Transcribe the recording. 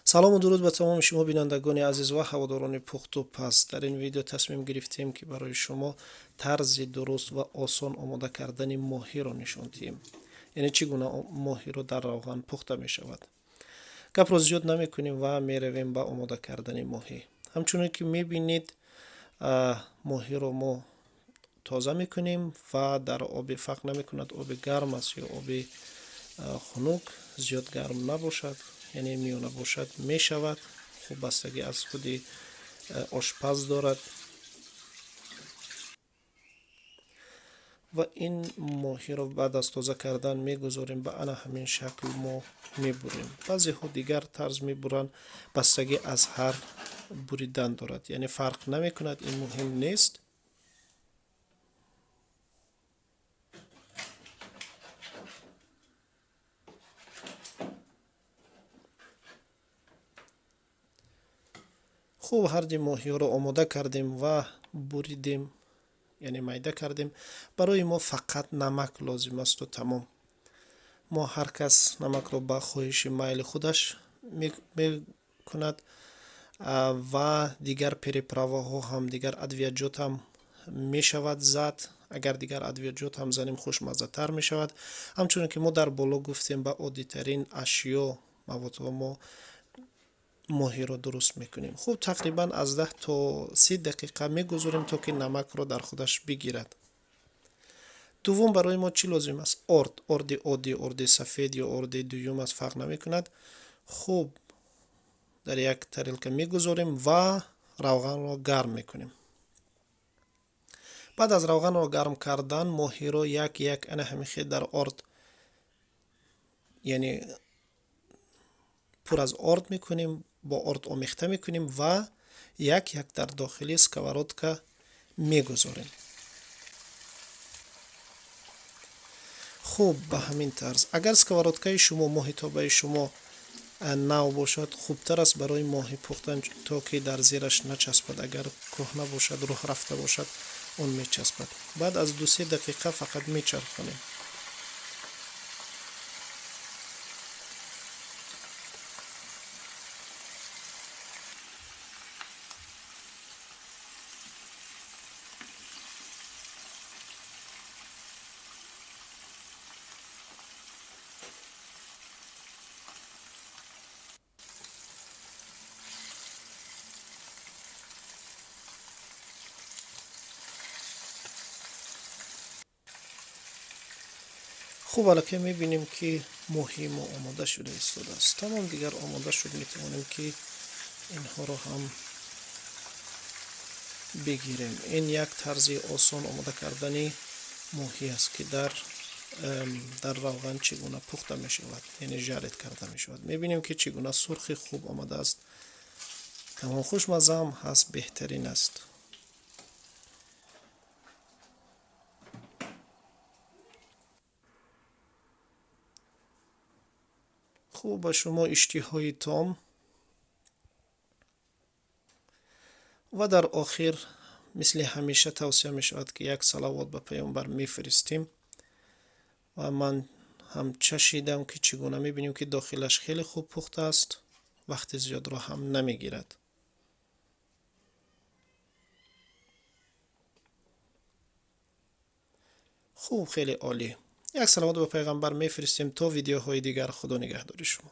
Салому дуруд ба тамоми шумо бинандагони азиз ва ҳаводорони пухту паз. Дар ин видео тасмим гирифтем, ки барои шумо тарзи дуруст ва осон омода кардани моҳиро нишон диҳем. Яъне чӣ гуна моҳиро дар равған пухта мешавад. Гапро зиёд намекунем ва меравем ба омода кардани моҳӣ. Ҳамчунон ки мебинед, моҳиро мо тоза мекунем ва дар оби, фарқ намекунад оби гарм аст ё оби хунук, зиёд гарм набошад, яъне миёна бошад мешавад. Хуб, бастагӣ аз худи ошпаз дорад. Ва ин моҳиро баъд аз тоза кардан мегузорем, ба ана ҳамин шакл мо мебурем. Баъзеҳо дигар тарз мебуранд, бастагӣ аз ҳар буридан дорад, яъне фарқ намекунад, ин муҳим нест. Хуб, ҳарди моҳиҳоро омода кардем ва буридем, яъне майда кардем. Барои мо фақат намак лозим асту тамом. Мо ҳар кас намакро ба хоҳиши майли худаш мекунад ва дигар приправаҳо ҳам, дигар адвияҷот ҳам мешавад зад. Агар дигар адвияҷот ҳам занем, хушмаззатар мешавад. Ҳамчунон ки мо дар боло гуфтем, ба оддитарин ашё, маводҳо мо моҳиро дуруст мекунем. Хуб, тақрибан аз 10 то 30 дақиқа мегузорем, то ки намакро дар худаш бигирад. Дуввум, барои мо чӣ лозим аст? Орд, орди оддӣ, орди сафед ё орди дуюм аст, фарқ намекунад. Хуб, дар як тарелка мегузорем ва равғанро гарм мекунем. Баъд аз равғанро гарм кардан моҳиро як як ана ҳамин хел дар орд, яъне пур аз орд мекунем, бо орд омехта мекунем ва як як дар дохили сковородка мегузорем. Хуб, ба ҳамин тарз. Агар сковородкаи шумо, моҳитобаи шумо нав бошад, хубтар аст барои моҳӣ пухтан, то ки дар зераш начаспад. Агар кӯҳна бошад, рӯҳ рафта бошад, он мечаспад. Баъд аз 2-се дақиқа фақат мечархонем. Хуб, аллакай мебинем, ки моҳии мо омода шуда истодааст. Тамом, дигар омода шуд, метавонем, ки инҳоро ҳам бигирем. Ин як тарзи осон омода кардани моҳӣ аст, ки дар равған чӣ гуна пухта мешавад, яъне жарить карда мешавад. Мебинем, ки чӣ гуна сурхи хуб омадааст. Тамом, хушмаззаам ҳаст, беҳтарин аст. Хуб, ба шумо иштиҳои том. Ва дар охир, мисли ҳамеша, тавсия мешавад, ки як салавот ба паёмбар мефиристем. Ва ман ҳам чашидам, ки чӣ гуна мебинем, ки дохилаш хеле хуб пухтааст, вақти зиёдро ҳам намегирад. Хуб, хеле олӣ. Як салавот ба пайғамбар мефиристем. То видеоҳои дигар, худо нигаҳдори шумо.